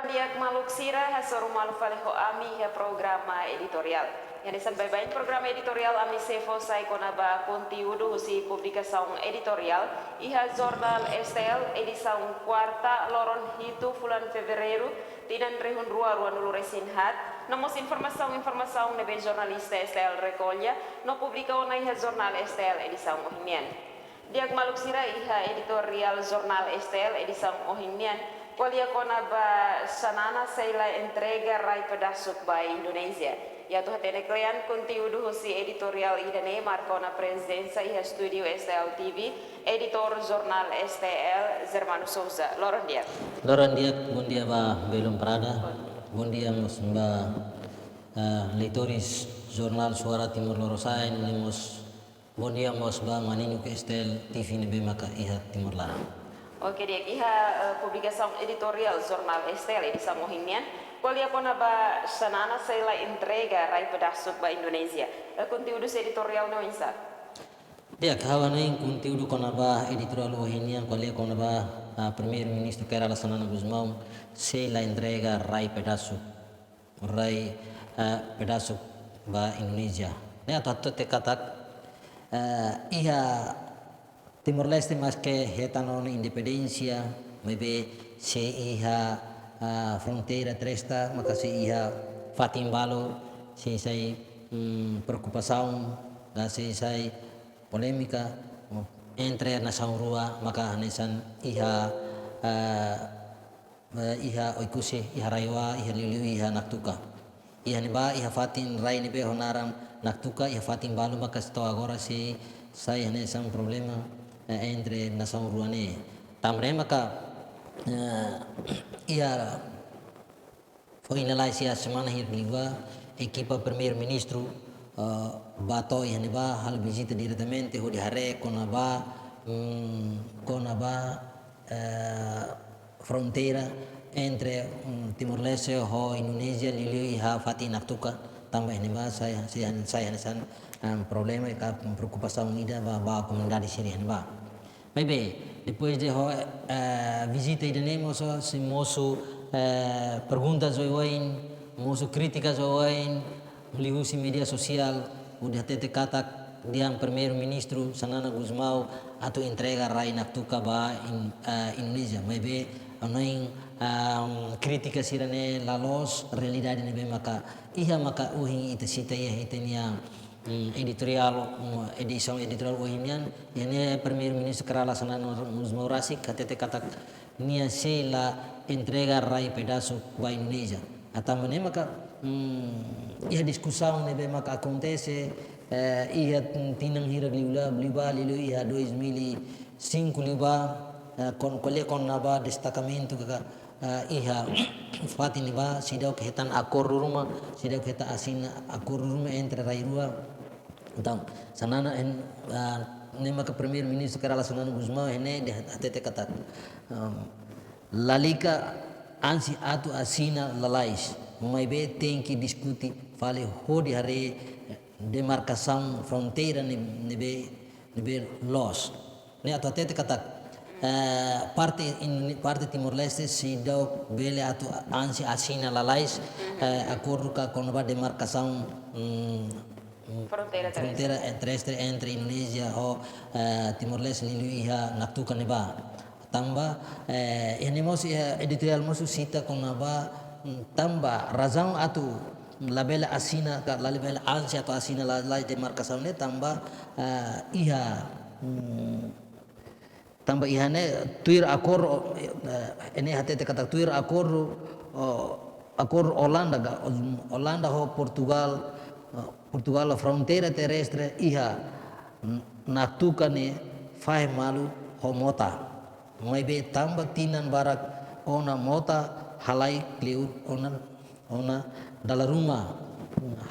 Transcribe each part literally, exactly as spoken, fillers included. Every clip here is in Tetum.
Di'ak maluk sira, hasoru malu fali ho ami iha programa editoriál. Iha hanesan baibain programa editoriál, ami sei fó sai kona-ba konteúdu husi publikasaun editoriál iha jornál S T L, edisaun kuarta, loron hitu fulan Fevereiru, tinan rihun rua ruanulu resin haat, no mós informasaun-informasaun ne'ebé jornalista S T L rekolla no publika ona iha jornál S T L edisaun ohin nian. Di'ak maluk sira, iha editoriál jornál S T L edisaun ohin nian, ko'alia kona-ba Xanana sei la entrega rai pedasuk ba Indonézia. I atu hatene kle'an konteúdu husi editoriál ida-ne'e, marka ona prezensa iha estúdiu S T L T V, editór jornál S T L, Germano Souza. Loron di'ak. Loron di'ak, bondia ba belun Prada. Bondia mós ba, eh, leitores jornál Suara Timor Lorosa'e, no mós bondia mós ba maninuk S T L T V ne'ebé maka iha Timor laran. Oke, di'ak, iha, eh, publikasaun editoriál jornál S T L edisaun ohin nian, ko'alia kona-ba Xanana sei la entrega rai pedasuk ba Indonézia. Eh, konteúdu husi editoriál ne'e oinsá? Di'ak, ha'u hanoin konteúdu kona-ba editoriál ohin nian, ko'alia kona-ba, ah, Primeiru-Ministru Kay Rala Xanana Gusmão sei la entrega rai pedasuk, rai, ah, pedasuk ba Indonézia. Ne'e atu hatete katak, ah, iha Timor-Leste maske hetan ona independénsia, maibé sei iha, ah, fronteira terrestre, maka sei iha fatin balu, sei sai, mm, preokupasaun, ka sei sai polémika, mm, entre nasaun rua, maka hanesan iha, ah, eh, iha Oekusi, iha RAEOA, iha liuliu iha Naktuka. Iha ne'ebá, iha fatin rai ne'ebé ho naran Naktuka, iha fatin balu maka to'o agora sei sai hanesan problema, eh, entre nasaun rua ne'e. Tanba ne'e maka, eh, iha foin lalais iha semana hirak liubá, ekipa Primeiru-Ministru, eh, bá to'o iha ne'ebá, halo vizita diretamente hodi haree kona-ba, mm, kona-ba, eh, fronteira entre, mm, Timor-Leste ho Indonézia, liuliu iha fatin Naktuka, tanba iha ne'ebá sai, sai, sai hanesan, em, problema i ka preokupasaun ida ba, ba komunidade sira iha ne'ebá. Maibé, depois de ho, eh, vizita ida-ne'e mosu, sei mosu, eh, perguntas oioin, mosu krítikas oioin, liuhusi média sosiál, hodi hatete katak dehan Primeiru-Ministru Xanana Gusmão atu entrega rai Naktuka ba In-, eh, Indonézia. Maibé, hanoin, ah, krítika sira-ne'e la loos realidade ne'ebé maka iha, maka ohin ita sita iha ita-nia, mm, editoriál, mm, edisaun editoriál ohin nian, iha ne'e Primeiru-Ministru Kay Rala Xanana Gusmão rasik hatete katak nia sei la entrega rai pedasuk ba Indonézia. Tanba ne'e maka, mm, iha diskusaun ne'ebé maka akontese, eh, iha tinan hirak liubá, liubá, liuliu iha dois mil e cinco liubá, eh, kon-, ko'alia kona-ba destakamentu ka, eh, iha fatin ne'ebá, seidauk hetan akordu ruma, seidauk hetan asina akordu ruma entre rai rua. Entaun, Xanana en, ah, ne'e maka Primeiru-Ministru Kay Rala Xanana Gusmão, iha ne'e dehan hatete katak, um, lalika ansi atu asina lalais, maibé tenke diskute fali hodi haree, eh, demarkasaun fronteira ne'e, ne'ebé, ne'ebé loos. Ne'e atu hatete katak, eh, parte Indo-, parte Timor-Leste seidauk bele atu ansi asina lalais, eh, akordu ka kona-ba demarkasaun, mm, fronteira terrestre. Fronteira terrestre entre Indonézia ho, eh, Timor-Leste liuliu iha Naktuka ne'ebá. Tanba, eh, iha ne'e mós, eh, editoriál mós sita kona-ba, mm, tanba razaun atu labele asina, ka labele ansi atu asina lalais demarkasaun ne'e tanba, eh, iha, mm, tanba iha ne'e tuir akordu, eh, ne'e hatete katak tuir akordu, oh, akordu Olanda ka, Olanda ho Portugal, eh, Portugal fronteira terrestre iha Naktuka ne'e fahe malu ho mota. Maibé tanba tinan barak ona mota halai kleur ona, ona dala ruma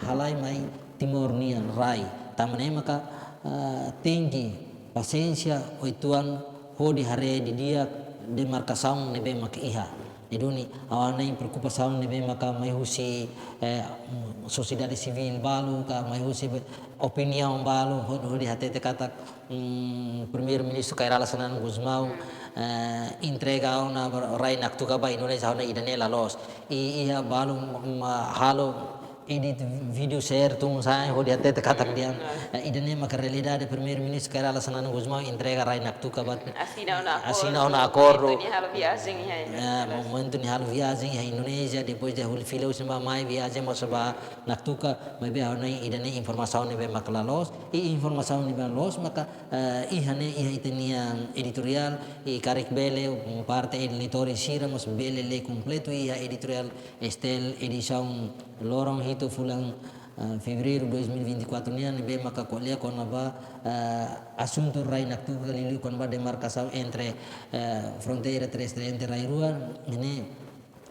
halai mai Timor nian rai. Tanba ne'e maka, ah, tenke pasiénsia uitoan hodi haree didi'ak demarkasaun ne'ebé maka iha. Ne'e duni, ha'u hanoin preokupasaun ne'ebé maka mai husi, eh, mm, sosiedade sivíl balu, ka mai husi be-, opiniaun balu, ho-, hodi hatete katak, mm, Primeiru-Ministru Kay Rala Xanana Gusmão, eh, entrega ona rai Naktuka ba Indonézia, ha'u hanoin ida-ne'e la loos. I, iha balu, mm, halo edit vídeo share tun sai hodi hatete katak dehan, eh, ida-ne'e maka realidade Primeiru-Ministru Kay Rala Xanana Gusmão entrega rai Naktuka ba, asina ona akordu. Asina ona akordu. Momentu nia halo viajen iha, eh, momentu nia halo viajen iha Indonézia, depois de hul fila usin ba mai viajen mós ba Naktuka, maibé ha'u hanoin ida-ne'e informasaun ne'ebé maka la loos, i informasaun ne'ebé la loos maka, eh, iha ne'e iha ita-nia editoriál, i karik bele, mm, parte leitores sira mós bele lee kompletu iha editoriál STL edisaun loron hitu fulan, ah, Fevereiru dois mil e vinte e quatro nian, ne'ebé maka ko'alia kona-ba, ah, asuntu rai Naktuka liuliu kona-ba demarkasaun entre, eh, fronteira terrestre entre rai rua, ne'e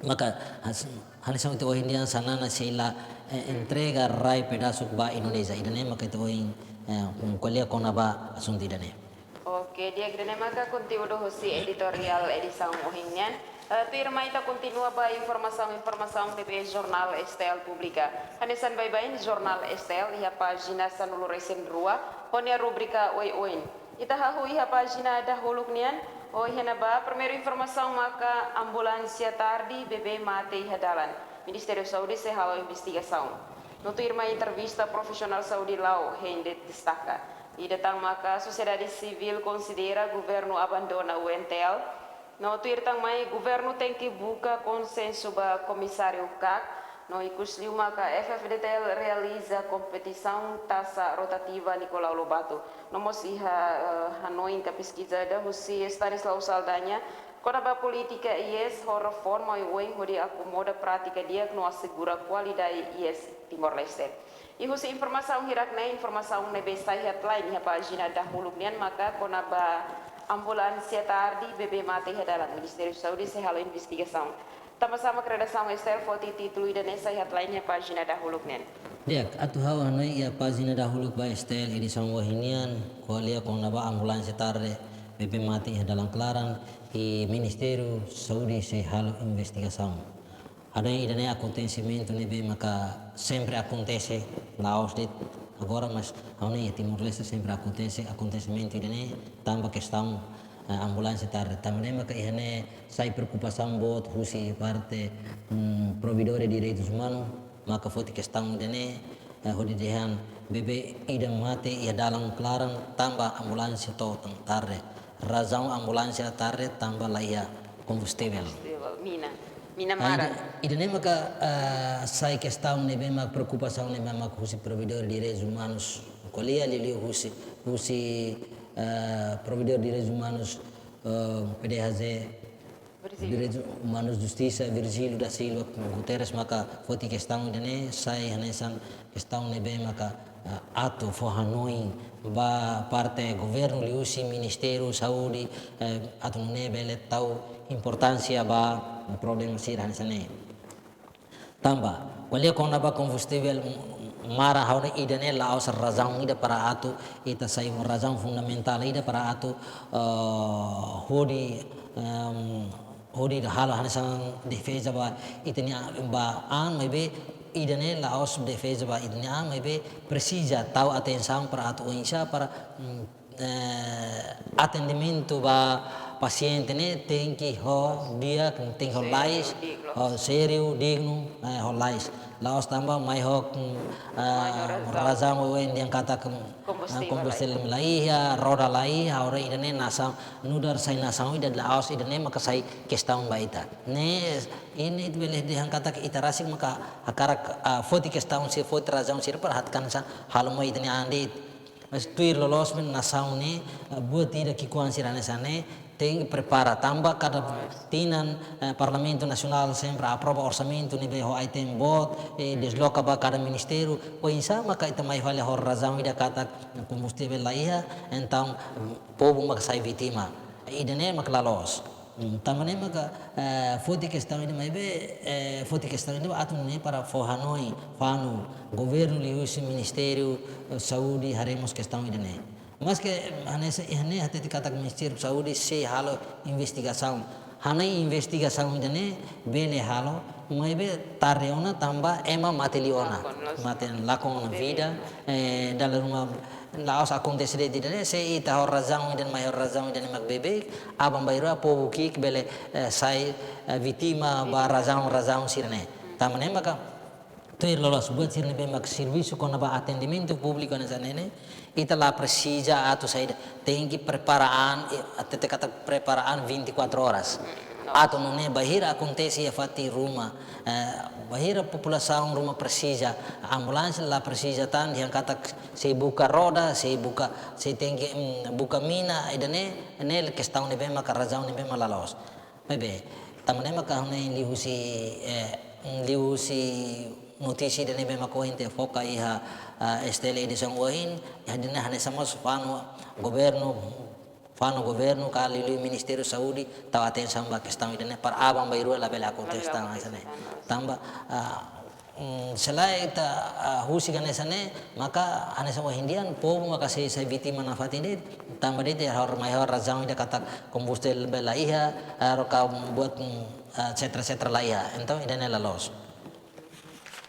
maka has-, hanesan ita ohin dehan Xanana sei la, eh, entrega rai pedasuk ba Indonézia. Ida-ne'e maka ita ohin, eh, ko'alia kona-ba asuntu ida-ne'e. Oke, di'ak, ida-ne'e maka konteúdu husi editoriál edisaun ohin nian. Eh, tuirmai ita kontinua ba informasaun-informasaun ne'ebé jornál STL publika. Hanesan baibain jornál STL iha pájina sanulu-resin-rua, ho nia rubrika oioin. Ita hahú iha pájina dahuluk nian, ho iha ne'ebá primeiru informasaun maka ambulánsia tarde, bebé mate iha dalan. Ministériu Saúde sei halo investigasaun. No tuirmai entrevista profisionál saúde Lao Hende destaka. Ida tan maka sosiedade sivíl konsidera governu abandona UNTL. No tuir tan mai governu tenke buka konsensu ba komisáriu KAK. No ikus liu maka FFDTL realiza kompetisaun tasa rotativa Nicolau Lobato. No mós iha, eh, hanoin ka peskiza ida husi Stanislao Saldanha kona-ba polítika IES ho reforma oioin hodi akomoda prátika di'ak no asegura kualidade IES Timor-Leste. I husi informasaun hirak-ne'e, informasaun ne'ebé sai headline iha pájina dahuluk nian maka kona-ba ambulánsia tarde, bebé mate iha dalan, Ministériu Saúde sei halo investigasaun. Tanba sá mak redasaun STL foti títulu ida-ne'e sai headline iha pájina dahuluk nian? Di'ak, atu ha'u hanoin iha pájina dahuluk ba STL edisaun ohin nian, ko'alia kona-ba ambulánsia tarde, bebé mate iha dalan klaran, i Ministériu Saúde sei halo investigasaun. Ha'u hanoin ida-ne'e akontesimentu ne'ebé maka sempre akontese, la'ós de'it agora, mas ha'u hanoin iha Timor-Leste sempre akontese akontesimentu ida-ne'e, tanba kestaun, eh, ambulánsia tarde. Tanba ne'e maka iha ne'e sai preokupasaun boot husi parte, mm, provedór direitus umanus, maka foti kestaun ida-ne'e, eh, hodi dehan bebé ida mate iha dalan klaran tanba ambulánsia to'o tan tarde. Razaun ambulánsia tarde tanba laiha kombustivel. Kombustivel, mina. Mina. Ah, mara. Ida, ida-ne'e maka, ah, sai kestaun ne'ebé mak preokupasaun ne'ebé mak husi provedór direitus umanus. Ko'alia liuliu husi, husi, ah, provedór direitus umanus, ah, PDHJ, Virgílio. Direitus Umanus Justisa, Virgílio da Silva Guterres, maka foti kestaun ida-ne'e, sai hanesan kestaun ne'ebé maka, eh, atu fó hanoin ba parte governu liuhusi Ministériu Saúde, eh, atu nune'e bele tau importánsia ba problema sira hanesan ne'e. Tanba, ko'alia kona-ba kombustivel mara, ha'u hanoin ida-ne'e la'ós razaun ida para atu, ita sai razaun fundamentál ida para atu, eh, hodi, em, hodi halo hanesan defeza ba ita-nia, ba an, maibé ida-ne'e la'ós defeza ba ita-nia an, maibé presiza tau atensaun para atu oinsá para, mm, eh, atendimentu ba pasiente ne'e tenke ho di'ak, tenke ho lais, sériu, dignu, ho sériu, dignu, eh, ho lais. La'ós tanba mai ho, mm, ah, mai ho razaun, razaun oioin dehan katak, mm, kombustivel, ah, kombustivel laiha, roda laiha, agora ida-ne'e nasaun, nu'udar sai nasaun ida la'ós, ida-ne'e maka sai kestaun ba ita. Ne'e, ne'e ita bele dehan katak ita rasik maka hakarak, ah, foti kestaun sira, foti razaun sira para hatán hanesan halo mai ita-nia an de'it. Mas tuir loloos mak nasaun ne'e, eh, buat ida ki'ikoan sira hanesan ne'e, tenke prepara tanba kada tinan, eh, Parlamentu Nasionál sempre aprova orsamentu ne'ebé ho item boot, eh, desloka ba kada ministériu, oinsá maka ita mai fali ho razaun ida katak kombustivel laiha, entaun, mm, povu maka sai vítima. Ida-ne'e maka la loos. Hmm, tanba ne'e maka, eh, foti kestaun ida maibé, eh, foti kestaun ida atu nune'e para fó hanoin, fó hanoin governu liuhusi Ministériu, eh, Saúde haree mós kestaun ida-ne'e. Maske, eh, hanesan, eh, ne'e hatete katak Ministériu Saúde sei halo investigasaun. Hanoin investigasaun ida-ne'e bele halo, maibé tarde ona tanba ema mate liu ona. Lakon, los. Mate, lakon ona vida, eh, dala ruma la'ós akontese de'it ida-ne'e, se ita ho razaun ida-ne'e, mai ho razaun ida-ne'e mak beibeik, aban-bainrua povu ki'ik bele, eh, sai, eh, vítima ba razaun, razaun sira-ne'e. Tanba ne'e maka tuir loloos buat sira ne'ebé mak servisu kona-ba atendimentu públiku hanesan ne'e ne'e, ita la presiza atu saida, tenke prepara an, eh, hatete katak prepara an vinte e quatro horas. Atu nune'e bainhira akontese iha fatin ruma, eh, bainhira populasaun ruma presiza, ambulánsia la presiza tan, dehan katak sei buka roda, sei buka, sei tenke, mm, buka mina, ida-ne'e, ne'e kestaun ne'ebé maka razaun ne'ebé mak la loos. Maibé, tanba ne'e maka ha'u hanoin liuhusi, eh, liuhusi notísia ida-ne'ebé mak ohin ita foka iha, ah, S T L edisaun ohin, iha ida-ne'e hanesan mós fanu governu, fanu governu ka liuliu Ministériu Saúde, tau atensaun ba kestaun ida-ne'e para aban-bainrua labele akontese tan hanesan ne'e. Tanba, ah, mm, selae ita, ah, husik hanesan ne'e, maka hanesan ohin dehan povu maka sei, sei vítima nafatin de'it, tanba de'it iha hor, mai ho razaun ida katak kombustível la iha, ah, roka buat, mm, ah, et cetera, et cetera la iha. Entaun, ida-ne'e la loos.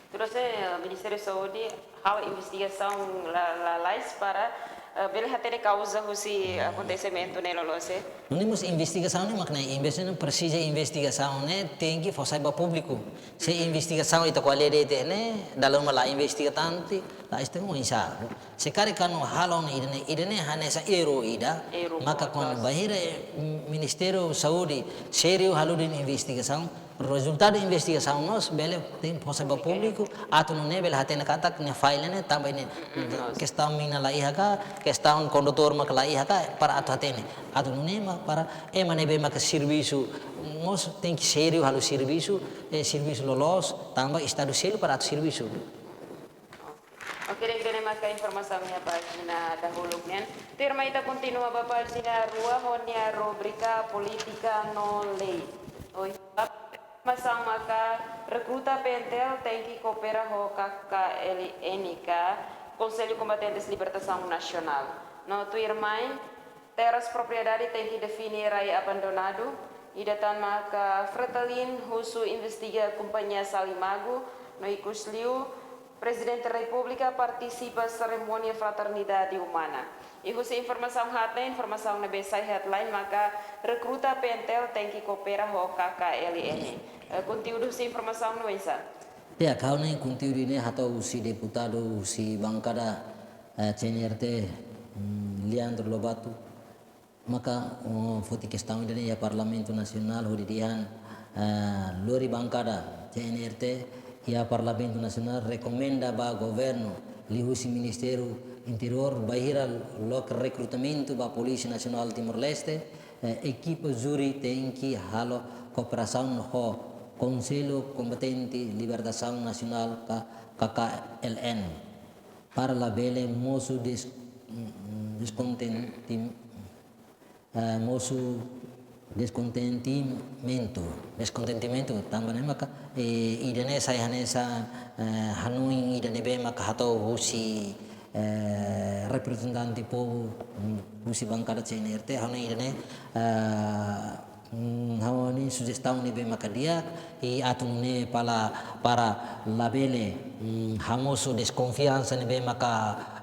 Tuir se, eh, Ministériu Saúde halo investigasaun la, lalais para, eh, bele hatene kauza husi akontesimentu ne'e loloos, eh? Nune'e mós investigasaun ne'e mak ne'e, investigasaun presiza investigasaun ne'e tenke fó sai ba públiku. Se investigasaun ita ko'alia de'it ne'e, dala ruma la investiga tan, la esta oinsá. Se karik anu halo ona ida-ne'e, ida-ne'e hanesan erru ida, erru maka boot, kuandu bainhira, eh, Ministériu Saúde sériu halo de'it investigasaun, rezultadu investigasaun mós bele tenke fó sai ba públiku, atu nune'e bele hatene katak ne'e falla ne'e tanba ne'e, kestaun mina la iha ka, kestaun kondutór mak la iha ka, para atu hatene. Atu nune'e mak para ema ne'ebé maka servisu, mós tenke sériu halo servisu, eh, servisu loloos, tanba Estadu selu para atu servisu. Oke, di'ak, ida-ne'e maka informasaun iha pájina dahuluk nian. Tuirmai ita kontinua ba pájina rua ho nia rubrika Polítika no Lei. Ohin, informasaun maka rekruta P N T L tenke koopera ho K K L N ka Konsellu Kombatentes Libertasaun Nasionál. No tuirmai, terras propriedade tenke define rai abandonadu, ida tan maka Fretilin husu investiga kompañia Salimagu, no ikusliu Prezidente Repúblika partisipa serimónia fraternidade umana. I husi informasaun haat ne'e, informasaun ne'ebé sai headline maka rekruta P N T L tenke koopera ho K K L N. Eh, konteúdu husi informasaun ne'e oinsá? Ya, ha'u hanoin konteúdu ne'e hato'o husi deputadu husi bankada, eh, C N R T, mm, Leandro Lobato. Maka, oh, foti kestaun ida-ne'e iha Parlamentu Nasionál hodi dehan, eh, lori bankada C N R T iha Parlamentu Nasionál rekomenda ba governu liuhusi Ministériu Interiór bainhira loke rekrutamentu ba Polísia Nasionál Timor-Leste, eh, ekipa júri tenke halo kooperasaun ho Konsellu Kombatente Libertasaun Nasionál ka K K L N para labele mosu des-, mm, deskontenti-, eh, mosu deskontentimentu, deskontentimentu, tanba ne'e maka, eh, ida-ne'e sai hanesan, eh, hanoin ida ne'ebé maka hato'o husi, eh, reprezentante povu, mm, husi bankada C N R T, hanoin ida-ne'e, eh, mm, ha'u-nia sujestaun ne'ebé maka di'ak, i atu nune'e pala para labele, mm, hamosu deskonfiansa ne'ebé maka,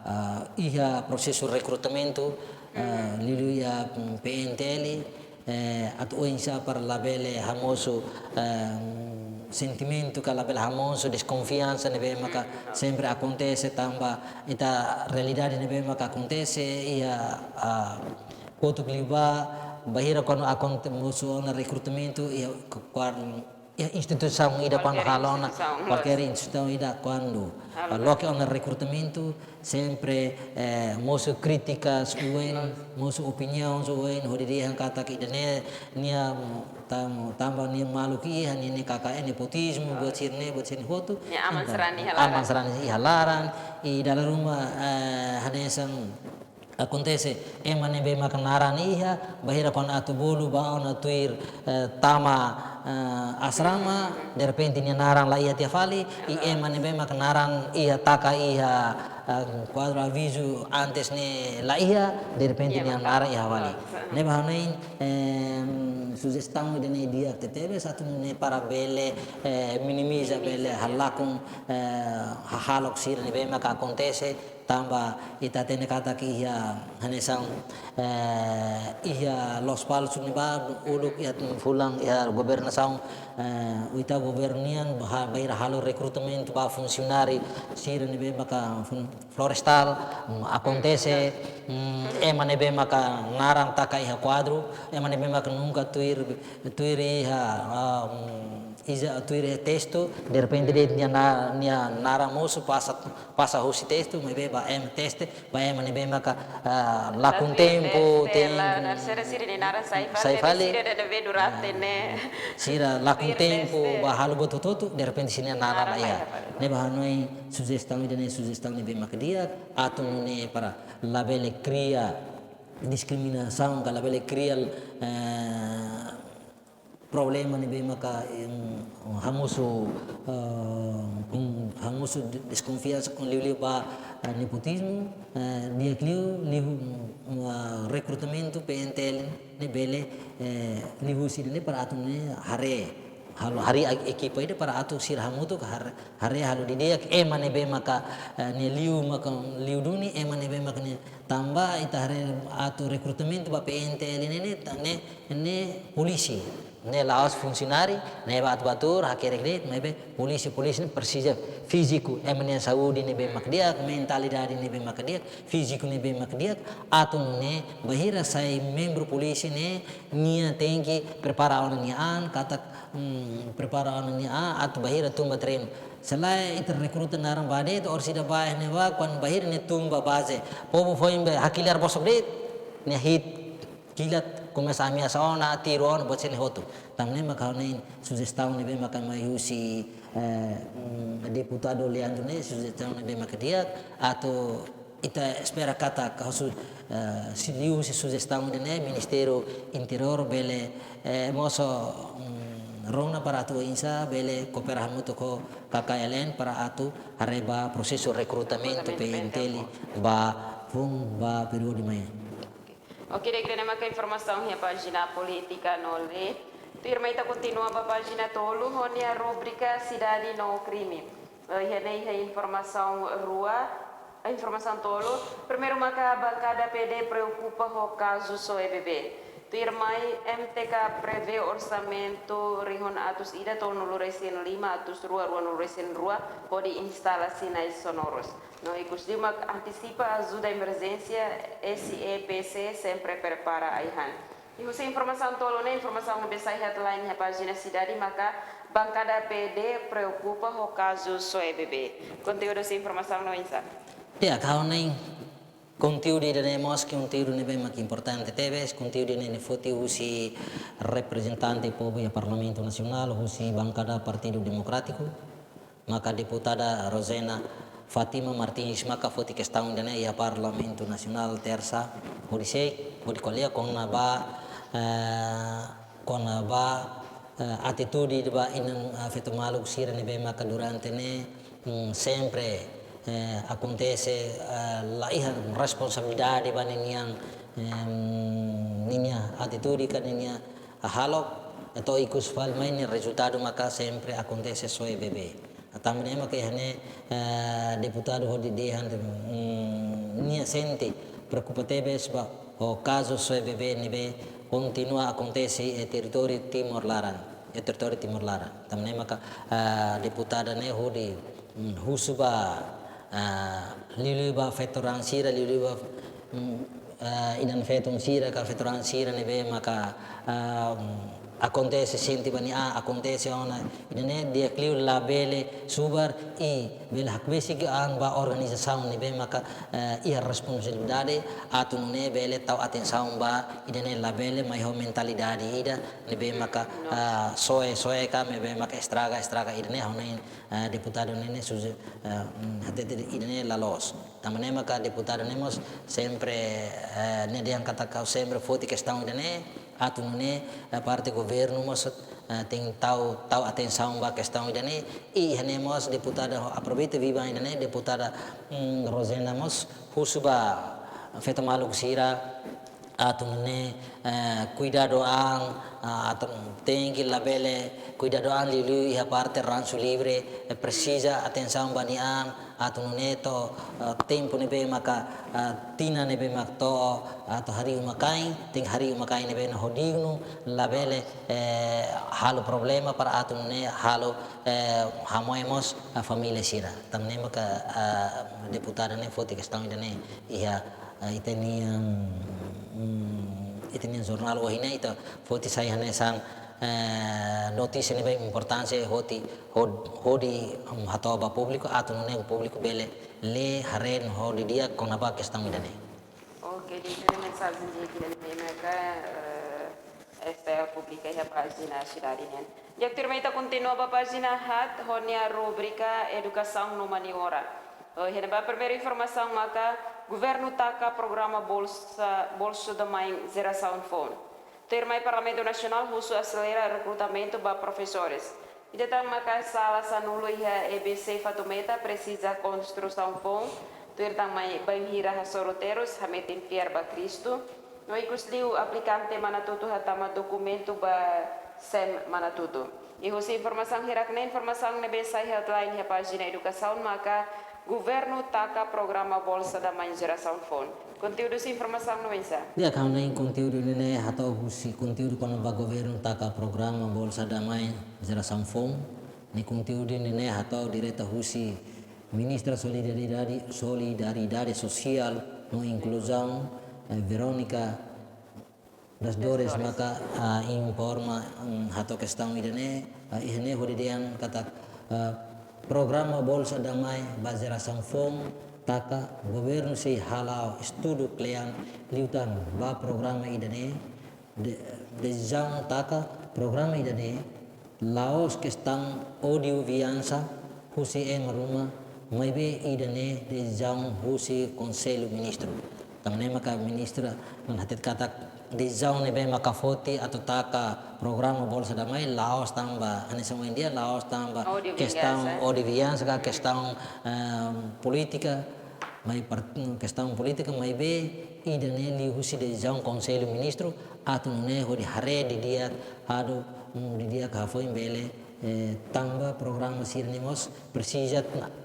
eh, iha prosesu rekrutamentu, eh, liuliu iha, mm, P N T L, eh, atu oinsá para labele hamosu, eh, sentimentu ka labele hamosu deskonfiansa ne'ebé maka sempre akontese tanba ita realidade ne'ebé maka akontese iha, ah, kotuk liubá, bainhira kuandu akonte-, mosu ona rekrutamentu iha ku-, kuar-, iha instituisaun ida kuandu halo ona, kualkér instituisaun ida kuandu loke ona rekrutamentu, sempre, eh, mosu krítikas oin, mosu opiniaun oin, hodi dehan katak ida-ne'e nia, mm, tam-, tanba nia maluk iha, nia, nia K K N nepotizmu, buat sira-ne'e, buat sira-ne'e hotu. Nia aman sarani iha laran. Aman sarani iha laran, i dala ruma, eh, hanesan akontese ema ne'ebé maka naran iha, bainhira kuandu atu bolu ba ona tuir, eh, tama, eh, asrama, derrepente nia naran la iha tiha fali, i ema ne'ebé maka naran iha taka iha, eh, kuadru avizu antes ne'e la iha, derrepente nia naran iha fali. Ne'ebé ha'u hanoin, em, sujestaun ida-ne'e di'ak tebes atu nune'e para bele, eh, minimiza, bele halakon, eh, hahalok sira ne'ebé maka akontese, tanba ita hatene katak iha hanesan, eh, iha Lospalos ne'ebá uluk iha fulan iha governasaun, eh, Oitavu governu nian ba-, bainhira halo rekrutamentu ba funsionáriu sira ne'ebé maka fun-, florestal, mm, akontese, mm, ema ne'ebé maka naran taka iha kuadru, ema ne'ebé maka nunka tuir, tuir iha, ah, mm, iza tuir iha testu, derrepente de'it nia na-, nia naran mosu pasa, pasa husi testu, maibé ba ema teste, ba ema ne'ebé maka, ah, lakon tempu, teste, tempu, la, na sira sira-nia naran sai fali, sai fali. Sira ida ne'ebé durante ne'e. Sira lakon tempu, teste, ba halo buat hotu-hotu, derrepente sira-nia naran la iha. Naran la iha fali. Ne'ebé ha'u hanoin sujestaun ida-ne'e sujestaun ne'ebé maka di'ak, atu nune'e para labele kria diskriminasaun, ka labele kria, eh, problema ne'ebé maka, em, hamosu, eh, um, hamosu de-, deskonfiansa kona-ba liuliu ba, eh, nepotizmu, eh, di'ak liu, liu, mm, ah, rekrutamentu P N T L ne'e bele, eh, liuhusi ida-ne'e para atu nune'e haree, halo, harii e-, ekipa ida para atu sira hamutuk har-, haree halo didi'ak ema ne'ebé maka, eh, nia liu maka liu duni, ema ne'ebé maka nia tanba ita haree atu rekrutamentu ba P N T L ne'e, ne'e, ta-, ne'e, ne'e polísia. Ne'e la'ós funsionáriu, ne'ebé atu bá tuur, hakerek de'it, maibé polísia, polísia ne'e presiza fíziku, ema nia saúde ne'ebé maka di'ak, mentalidade ne'ebé maka di'ak, fíziku ne'ebé maka di'ak, atu nune'e bainhira sai membru polísia ne'e, nia tenke prepara ona nia an, katak, mm, prepara ona nia an, atu bainhira tun ba treinu. Se lae ita rekruta naran bá de'it, orsida bá ne'ebá, kuandu bainhira nia tun ba baze, povu foin be hakilar bosok de'it, nia hi'it kilat, komesa ameasa ona, tiru ona, buat sira-ne'e hotu. Tan ne'e maka ha'u hanoin sujestaun ne'ebé maka mai husi, eh, mm, deputadu Leandro ne'e, sujestaun ne'ebé maka di'ak, atu ita espera katak husu, eh, se liuhusi sujestaun ida-ne'e, Ministériu Interiór bele, eh, mosu, mm, rona para atu oinsá bele koopera hamutuk ho K K L N para atu haree ba prosesu rekrutamentu P N T L ba foun ba períodu mai. Oke, ida-ne'e maka informasaun iha pájina polítika no leet. Tuirmai ita kontinua ba pájina tolu ho nia rubrika Sidade no Krime. Eh, iha ne'e iha informasaun rua, eh, informasaun tolu. Primeiru maka bankada P D preokupa ho kazu soe bebé. Tuirmai M T K prevee orsamentu rihun atus ida tolunulu resin lima atus rua ruanulu resin rua hodi instala sinais sonorus. No ikus liu mak antisipa ajuda emerjénsia, S E P C sempre prepara ai-han. I husi informasaun tolu ne'e, informasaun ne'ebé sai headline iha pájina Sidade maka bankada P D preokupa ho kazu soe bebé. Konteúdu husi informasaun ne'e oinsá? Ya, ha'u hanoin konteúdu ida-ne'e mós konteúdu ne'ebé mak importante tebes, konteúdu ne'e, ne'e foti husi reprezentante povu iha Parlamentu Nasionál, husi bankada Partidu Demokrátiku, maka deputada Rosena Fátima Martins maka foti kestaun ida-ne'e iha Parlamentu Nasionál Tersa horiseik, hodi ko'alia kona-ba, eh, kona-ba, eh, atitude ba inan, eh, feto maluk sira ne'ebé maka durante ne'e, mm, sempre, eh, akontese, eh, la iha responsabilidade ba ninian, em, ninia atitude ka ninia hahalok, entaun ikus fali mai nia rezultadu maka sempre akontese soe bebé. Tanba ne'e maka iha ne'e, eh, deputadu hodi dehan, mm, nia sente preokupa tebes ba ho kazu soe bebé ne'ebé kontinua akontese iha territóriu Timor laran, iha territóriu Timor laran. Tanba ne'e maka, eh, deputada ne'e hodi, mm, husu ba, eh, liuliu ba feto-raan sira, liuliu ba, mm, eh, inan-feton sira ka feto-raan sira ne'ebé maka, eh, mm, akontese sente ba nia an, akontese ona ida-ne'e, di'ak liu labele subar i bele hakbesik an ba organizasaun ne'ebé maka, eh, iha responsabilidade atu nune'e bele tau atensaun ba ida-ne'e, labele mai ho mentalidade ida ne'ebé maka, eh, soe, soe ka ne'ebé maka estraga, estraga ida-ne'e, ha'u hanoin, eh, deputadu ne'e ne'e suje-, eh, mm, hatete ida-ne'e la loos. Tanba ne'e maka deputadu ne'e mós sempre, eh, ne'e dehan katak ha'u sempre foti kestaun ida-ne'e, atu nune'e, eh, parte governu mós, eh, tenke tau, tau atensaun ba kestaun ida-ne'e, i iha ne'e mós deputada, aproveita biban ida-ne'e, deputada, mm, Rosenda mós husu ba feto maluk sira, atu nune'e, eh, kuidadu an, ah, atu tenke labele kuidadu an liuliu iha parte ransu livre, eh, presiza atensaun ba nia an, atu nune'e to'o, eh, tempu ne'ebé maka, eh, tinan ne'ebé mak to'o, atu harii uma-kain, tenke harii uma-kain ne'ebé ho dignu, labele, eh, halo problema para atu nune'e halo, eh, hamoe mós, eh, família sira. Tanba ne'e maka, eh, deputada ne'e foti kestaun ida-ne'e iha, eh, ita-nia, mm, ita-nia jornál ohin ne'e ita foti sai hanesan, eh, notísia ne'ebé importante hodi, hod-, hodi, mm, hato'o ba públiku, atu nune'e públiku bele lee, haree ho didi'ak kona-ba kestaun ida-ne'e. Oke, di'ak, mensajen di'ak ida-ne'e maka, eh, S T L publika iha pájina sidade nian. Di'ak, tuirmai ita kontinua ba pájina haat ho nia rubrika Edukasaun no Maniora. Oh, iha ne'ebá primeiru informasaun maka governu taka programa Bolsa, Bolsa da Mãe Jerasaun Foun. Tuirmai Parlamentu Nasionál husu aselera rekrutamentu ba profesores. Ida tan maka sala sanulu iha E B C Fatumeta presiza konstrusaun foun. Tuir tan mai bainhira hasoru terus, hametin fiar ba Kristu. No ikusliu aplikante Manatutu hatama dokumentu ba sem Manatutu. I husi informasaun hirak-ne'e, informasaun ne'ebé sai headline iha pájina edukasaun maka governu taka programa Bolsa da Mãe Jerasaun Foun. Konteúdu husi informasaun ne'e oinsá? Di'ak, ha'u-nia konteúdu ne'e hato'o husi konteúdu kona-ba governu taka programa Bolsa da Mãe Jerasaun Foun. Nia konteúdu ne'e hato'o direta husi Ministra Solidariedade, Solidariedade Sosiál no Inkluzaun, eh, Verónica das Dores maka, ah, informa, mm, hato'o kestaun ida-ne'e, ah, iha ne'e hodi dehan katak, ah, programa Bolsa da Mãe ba jerasaun foun taka governu sei hala'o estudu kle'an liután ba programa ida-ne'e, de-, desizaun taka programa ida-ne'e la'ós kestaun odiu vingansa husi ema ruma, maibé ida-ne'e desizaun husi Konsellu Ministru. Tanba ne'e maka ministra ne'e hateten katak desizaun ne'ebé maka foti atu taka programa Bolsa da Mãe la'ós tanba, hanesan ohin dehan, la'ós tanba odiu kestaun vingansa, odiu vingansa ka kestaun, ehm, polítika, mai par-, kestaun polítika, maibé ida-ne'e liuhusi desizaun Konsellu Ministru atu nune'e hodi haree didi'ak, hodi, mm, didi'ak hafoin bele, eh, tanba programa sira-ne'e mós presiza,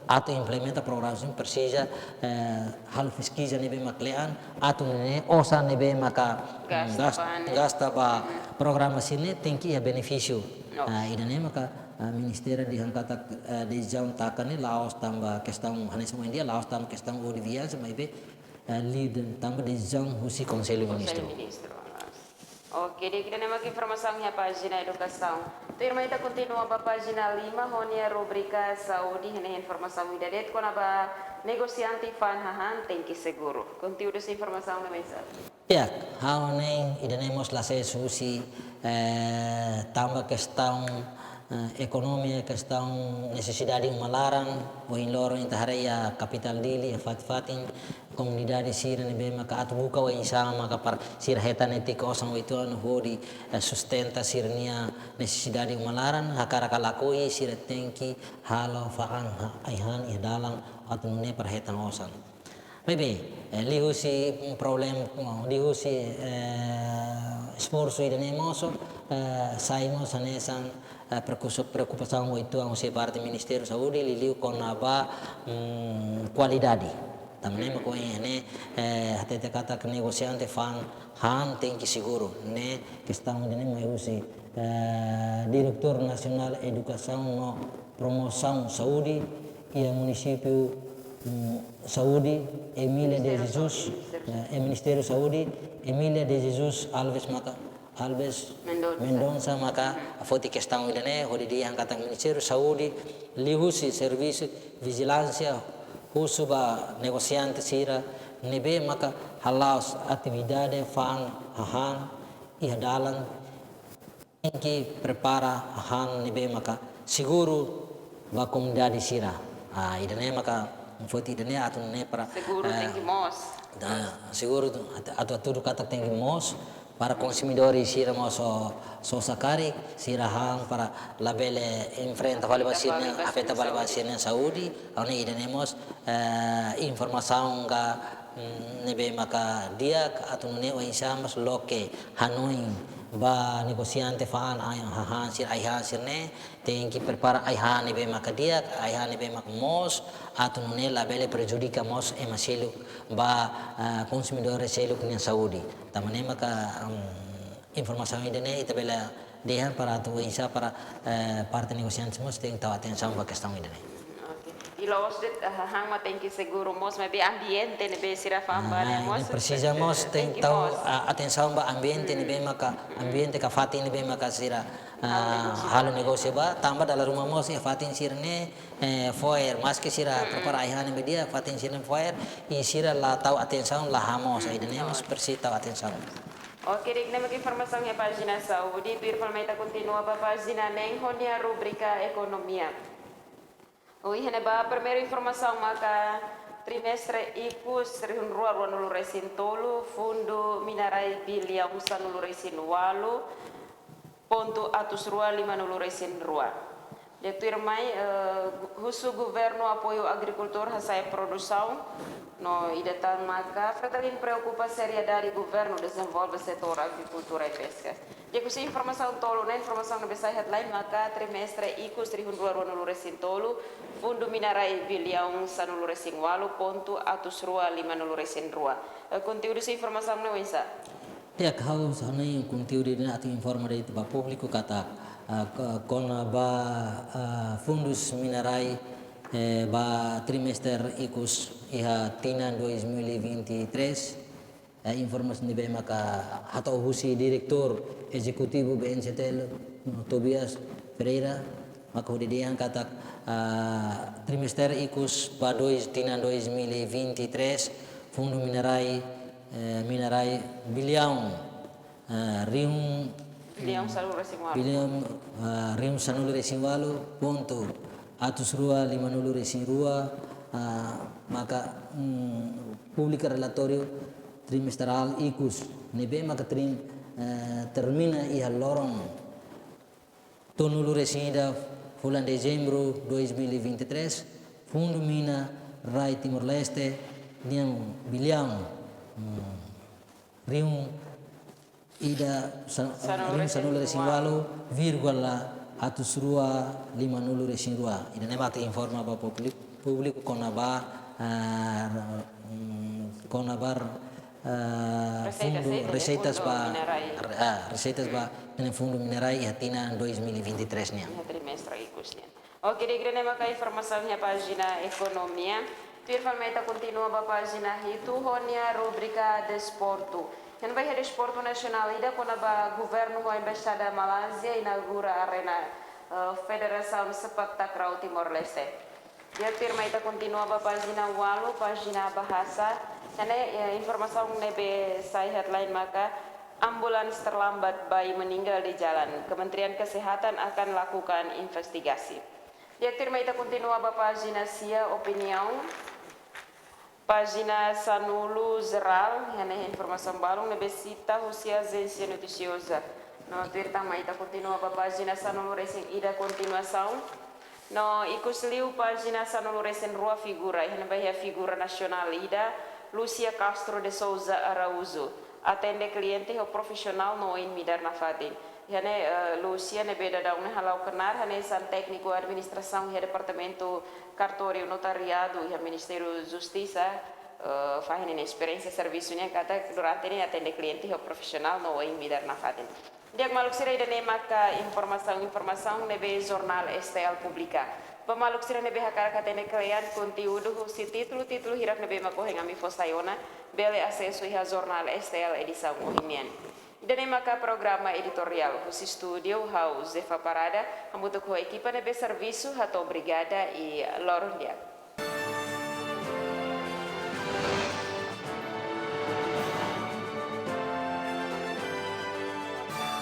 atu implementa programa sira-ne'e presiza, eh, halo peskiza ne'ebé mak kle'an, atu nune'e osan ne'ebé maka, mm, gasta gas-, ba ne'e, gasta ba, mm, programa sira-ne'e tenke iha benefísiu. No. Ah, ida-ne'e maka, ah, ministériu dehan katak, ah, desizaun taka ne'e la'ós tanba kestaun, hanesan ohin dehan, la'ós tanba kestaun odiu vingansa, maibé, eh, liu de'it tanba desizaun husi Konsellu Ministru. Konsellu Ministru, ah. Oke, di'ak, ida-ne'e mak informasaun iha pájina edukasaun. Tuirmai ita kontinua ba pájina lima ho nia rubrika saúde, iha ne'e informasaun ida de'it kona-ba negosiante fa'an hahán tenke seguru. Konteúdu husi informasaun ne'e oinsá? Ya, ha'u hanoin ida-ne'e mós la sees husi, eh, tanba kestaun, eh, ekonomia, kestaun nesesidade uma laran, ohin loron ita haree iha kapitál Dili, iha fatin-fatin, komunidade sira ne'ebé maka atu buka oinsá maka para sira hetan netik osan uitoan hodi, eh, sustenta sira-nia nesesidade uma laran, hakarak ka lakohi sira tenke halo fa'an ha-, ai-han iha dalan atu nune'e para hetan osan. Maibé, eh, liuhusi, mm, problema, mm, liuhusi, eh, esforsu ida-ne'e mós, eh, sai mós hanesan, eh, preokupa-, preokupasaun uitoan husi parte Ministériu Saúde, liuliu kona-ba, mm, kualidade. Tanba ne'e mak ohin ne'e, eh, hatete katak negosiante fa'an hahán tenke seguru. Ne'e kestaun ida-ne'e mai husi, eh, Diretór Nasionál Edukasaun no Promosaun Saúde iha munisípiu, mm, Saúde, Emília de Ministériu Jesus, Saúde, Ministériu eh, eh, Ministériu Saúde, Emília de Jesus Alves maka, Alves Mendonça. Mendonça maka foti kestaun ida-ne'e, hodi dehan katak Ministériu Saúde, liuhusi servisu vijilánsia, husu ba negosiante sira ne'ebé maka hala'o atividade fa'an hahán iha dalan, tenke prepara hahán ne'ebé maka seguru ba komunidade sira. Ah, ida-ne'e maka foti ida-ne'e atu nune'e para, Seguru eh, tenke moos. Da, seguru tu, atu, atu hatudu katak tenke moos para konsumidór sira mós so, sosa karik, sira han para labele enfrenta fali ba sira-nia, afeta fali ba sira-nia saúde. Ha'u hanoin ida-ne'e mós, eh, informasaun ka, mm, ne'ebé maka di'ak atu nune'e oinsá mós loke hanoin ba negosiante fa'an ai-han, hahán sira, ai-han sira-ne'e, tenke prepara ai-han ne'ebé maka di'ak, ai-han ne'ebé maka moos, atu nune'e labele prejudika mós ema seluk ba, ah, konsumidór seluk nia saúde. Tanba ne'e maka, mm, informasaun ida-ne'e ita bele dehan para atu oinsá para, eh, parte negosiante mós tenke tau atensaun ba kestaun ida-ne'e. Oke. I la'ós de'it, eh, hahán mak tenke seguru moos, maibé ambiente ne'ebé sira fa'an ba ne'e mós Presiza mós tenke tau, ah, atensaun ba ambiente ne'ebé maka, ambiente ka fatin ne'ebé maka sira, ah, halo negósiu ba, tanba dala ruma mós iha fatin sira-ne'e, eh, fo'er, maske sira prepara ai-han ne'ebé di'ak, fatin sira-ne'e fo'er, i sira la tau atensaun, la han moos, ida-ne'e mós presiza tau atensaun. Oke, di'ak, ne'e mak informasaun iha pájina saúde, tuir fali mai ita kontinua ba pájina neen ho nia rubrika ekonomia. Ohin ne'ebá primeiru informasaun maka trimestre ikus rihun rua ruanulu resin tolu, fundu mina-rai biliaun sanulu resin ualu pontu atus rua limanulu resin rua. Di'ak, tuirmai, eh, gu-, husu governu apoiu agrikultór hasa'e produsaun, no ida tan maka Fretilin preokupa seriedade governu dezenvolve setór agrikultura i peska. Di'ak, husi informasaun tolu ne'e, informasaun ne'ebé sai headline maka trimestre ikus rihun rua ruanulu resin tolu, fundu mina-rai biliaun sanulu resin ualu pontu atus rua limanulu resin rua. Eh, konteúdu husi informasaun ne'e oinsá? Di'ak, ha'u hanoin konteúdu ida-ne'e atu informa de'it ba públiku katak, ah, ko-, kona-ba, ah, fundus mina-rai, eh, ba trimestre ikus iha tinan dois mil e vinte e três, eh, informasaun ne'ebé maka hato'o husi Diretór Ezekutivu B N C T L, Tobias Ferreira, maka hodi dehan katak, ah, trimestre ikus ba dois, tinan dois mil e vinte e três, fundu mina-rai, eh, mina-rai biliaun, ah, rihun, Biliaun sanulu resin ualu. Biliaun, ah, rihun sanulu resin ualu pontu atus rua limanulu resin rua, ah, maka, mm, publika relatóriu trimestrál ikus ne'ebé maka trim-, eh, termina iha loron tolunulu resin ida fulan Dezembru dois mil e vinte e três, fundu mina-rai Timor-Leste nian biliaun, mm, rihun ida sa-, rihun sanulu resin ualu vírgula atus rua limanulu resin rua. Ida-ne'e mak atu informa ba públi-, públiku kona-ba, ah, mm, kona-ba, ah, fundu, reseitas ba, ah, reseitas ba ne'e fundu mina-rai iha tinan dois mil e vinte e três nian. Iha trimestre ikus nian. Oke, di'ak, ida-ne'e maka informasaun iha pájina ekonomia. Tuir fali mai ita kontinua ba pájina hitu ho nia rubrika desportu. Iha ne'ebá iha desportu nasionál ida kona-ba governu ho embaixada Malázia inaugura arena, eh, Federasaun Sepak Takraw Timor-Leste. Di'ak, tuirmai ita kontinua ba pájina ualu, pájina bahasa. Iha ne'e, eh, informasaun ne'ebé sai headline maka ambulans terlambat, bayi meninggal di jalan. Kementerian Kesehatan akan lakukan investigasi. Di'ak, tuirmai ita kontinua ba pájina sia, opiniaun. Pájina sanulu, jerál, iha ne'e informasaun balun ne'ebé sita husi ajénsia notisioza. No tuir tan mai ita kontinua ba pájina sanulu resin ida, kontinuasaun. No ikus liu pájina sanulu resin rua, figura, iha ne'ebá iha figura nasionál ida, Lúcia Castro de Sousa Araújo. Atende kliente ho profisionál no oin midar nafatin. Iha ne'e, eh, Lúcia ne'ebé daudaun ne'e hala'o knaar hanesan tékniku administrasaun iha Departamentu Kartóriu Notariadu iha Ministériu Justisa, eh, fahe ninia esperiénsia servisu nian katak durante ne'e atende kliente ho profisionál no oin midar nafatin. Di'ak maluk sira, ida-ne'e maka informasaun-informasaun ne'ebé jornál S T L publika. Ba maluk sira ne'ebé hakarak hatene kle'an konteúdu husi títulu-títulu hirak ne'ebé mak ohin ami fó sai ona, bele asesu iha jornál S T L edisaun ohin nian. Ida-ne'e maka programa editoriál, husi estúdiu ha'u Zefa Parada, hamutuk ho ekipa ne'ebé servisu, hato'o obrigada i loron di'ak.